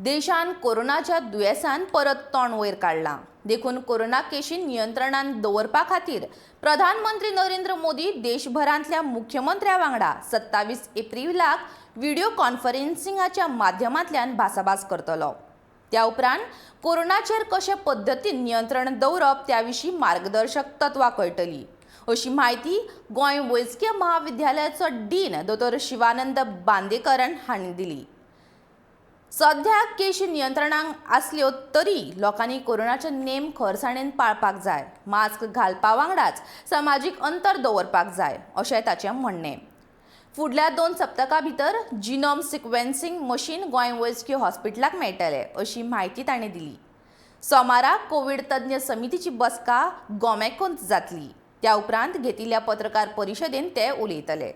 देशांत कोरोनाच्या दुयेंसान परत तोंड वयर काडलां. देखून कोरोना केशी नियंत्रणांत दवरपा खातीर प्रधानमंत्री नरेंद्र मोदी देशभरांतल्या मुख्यमंत्र्या वांगडा 27 एप्रिलाक व्हिडिओ कॉन्फरन्सिंगाच्या माध्यमांतल्यान भासाभास करतलो. त्या उपरांत कोरोनाचेर कशे पद्दतीन नियंत्रण दवरप त्या विशीं मार्गदर्शक तत्वां कळटली, अशी म्हायती गोंय वैजकीय महाविद्यालयाचो डीन दोतोर शिवानंद बांदेकरन हांणी दिली. सध्या केशी नियंत्रणांत आसल्यो तरी लोकांनी कोरोनाचे नेम खरसाणेन पाळपाक जाय. मास्क घालपा वांगडाच समाजीक अंतर दवरपाक जाय, अशें ताचें म्हणणें. फुडल्या 2 सप्तकां भितर जिनोम सिक्वेन्सिंग मशीन गोंय वैजकी हॉस्पिटलाक मेळटलें, अशी म्हायती ताणें दिली. सोमारा कोवीड तज्ञ समितीची बसका गोमॅकोंत जातली. त्या उपरांत घेतिल्ल्या पत्रकार परिशदेंत ते उलयतले.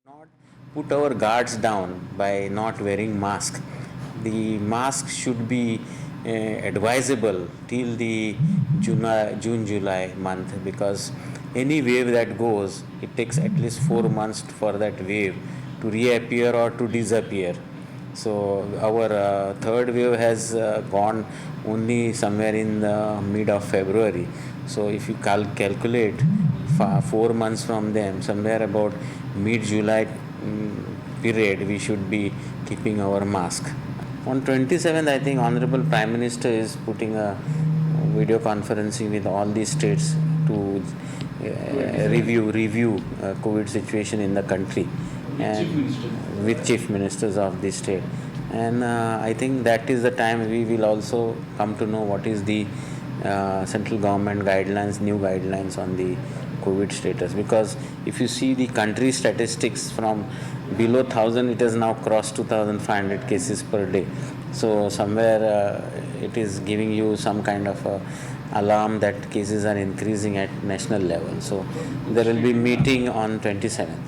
Not put our guards down by not wearing mask. The mask should be advisable till the June, July month, because any wave that goes, it takes at least 4 months for that wave to reappear or to disappear. So our third wave has gone only somewhere in the mid of February. So if you calculate 4 months from them, somewhere about mid July period, we should be keeping our mask. On 27th, I think Honorable Prime Minister is putting a video conferencing with all the states to review COVID situation in the country and with chief ministers of the state. And I think that is the time we will also come to know what is the central government guidelines, new guidelines on the COVID status. Because if you see the country statistics, from below 1000, it has now crossed 2500 cases per day. So somewhere it is giving you some kind of a alarm that cases are increasing at national level. So there will be meeting on 27th.